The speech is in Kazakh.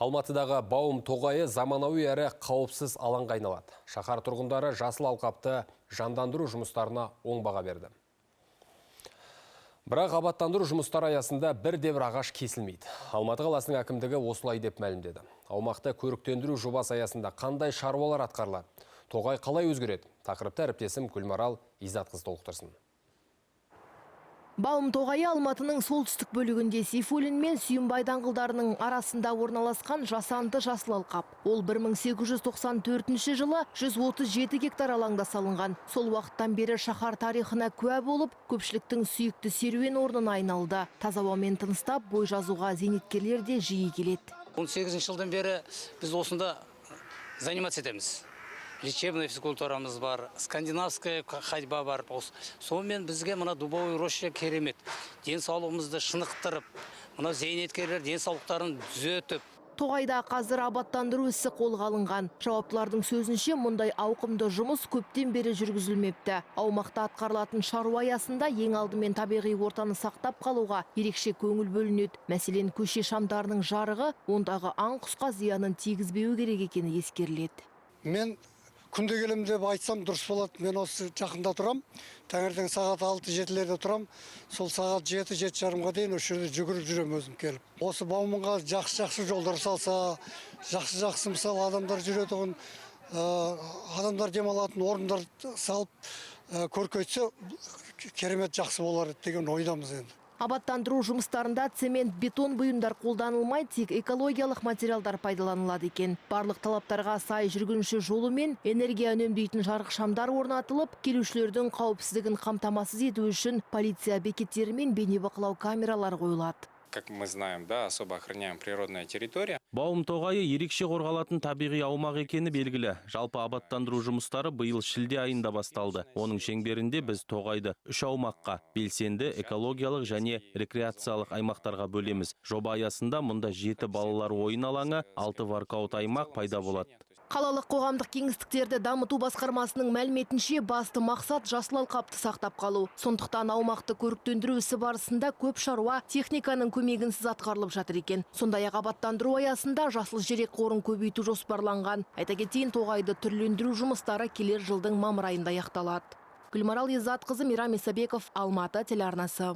Алматыдағы Баум тоғайы заманауи әрі қауіпсіз алаңға айналады. Шаһар тұрғындары жасыл алқапты жандандыру жұмыстарына оң баға берді. Бірақ абаттандыру жұмыстары аясында бірде-бір ағаш кесілмейді. Алматы қаласының әкімдігі осылай деп мәлімдеді. Аумақты көріктендіру жобасы аясында қандай шаруалар атқарылады? Тоғай қалай өзгереді? Тақырыпты әріптесім Гүлмарал Изатқызы толықтырсын. Баум тоғайы Алматының солтүстік бөлігінде, Сейфуллин мен Сүйінбай даңғылдарының арасында орналасқан жасанды жасыл алқап. Ол 1894 жылы 137 гектар алаңда салынған. Сол уақыттан бері шаһар тарихына куә болып, көпшіліктің сүйікті серуен орнына айналды. Таза ауамен тыныстап, бой жазуға зейнеткерлер де жиі келеді. 18 жылдан бері біз осында заниматься етеміз. Лечебная физкультурамыз бар, скандинавская ходьба бар. Сонымен бізге мына дубовый роща керемет. Денсаулығымызды шынықтырып, мына зейнеткерлер денсаулықтарын түзетіп. Тоғайда қазір абаттандыру ісі қолға алынған. Жауаптылардың сөзінше, мұндай ауқымды жұмыс көптен бері жүргізілмепті. Аумақта атқарылатын шаруа аясында ең алдымен табиғи ортаны сақтап қалуға ерекше көңіл бөлінеді. Мәселен, көше шамдарының жарығы ондағы аң құсқа зиянын тигізбеуі керек екені ескеріледі. Мен күнде келемін деп айтсам, дұрыс болады. Мен осы жақында тұрам. Таңертең сағат 6-7-лерде тұрам. Сол сағат 7, 7:30-ға дейін осы жерде жүгіріп жүремін өзім келіп. Осы Бауманға жақсы жақсы жолдар салса, жақсы жақсы, мысалы, адамдар жүретұғын, адамдар демалатын орындар салып, көркейтсе, керемет жақсы болар еді деген ойдамыз енді. Абаттандыру жұмыстарында цемент, бетон бұйымдар қолданылмай, тек экологиялық материалдар пайдаланылады екен. Барлық талаптарға сай жүргінші жолы мен энергия үнемдейтін жарық шамдар орнатылып, келушілердің қауіпсіздігін қамтамасыз ету үшін полиция бекеттері мен бейнебақылау камералары қойылады. Как мы знаем, да, особо охраняемая природная территория. Баум тоғайы ерекше қорғалатын табиғи аумақ екені белгілі. Жалпы, абаттандыру жұмыстары биыл шілде айында басталды. Оның шеңберінде біз тоғайды үш аумаққа: белсенді, экологиялық және рекреациялық аймақтарға бөлеміз. Жоба аясында мұнда жеті балалар ойын алаңы, алты воркаут аймақ пайда болады. Қалалық қоғамдық кеңістіктерді дамыту басқармасының мәліметінше, басты мақсат – жасыл алқапты сақтап қалу. Сондықтан аумақты көріктендіру ісі барысында көп шаруа техниканың көмегінсіз атқарылып жатыр екен. Сондай-ақ абаттандыру аясында жасыл желек қорын көбейту жоспарланған. Айта кетейін, тоғайды түрлендіру жұмыстары келер жылдың мамыр айында аяқталады. Гүлмарал Изатқызы, Мейрам Исабеков, Алматы телеарнасы.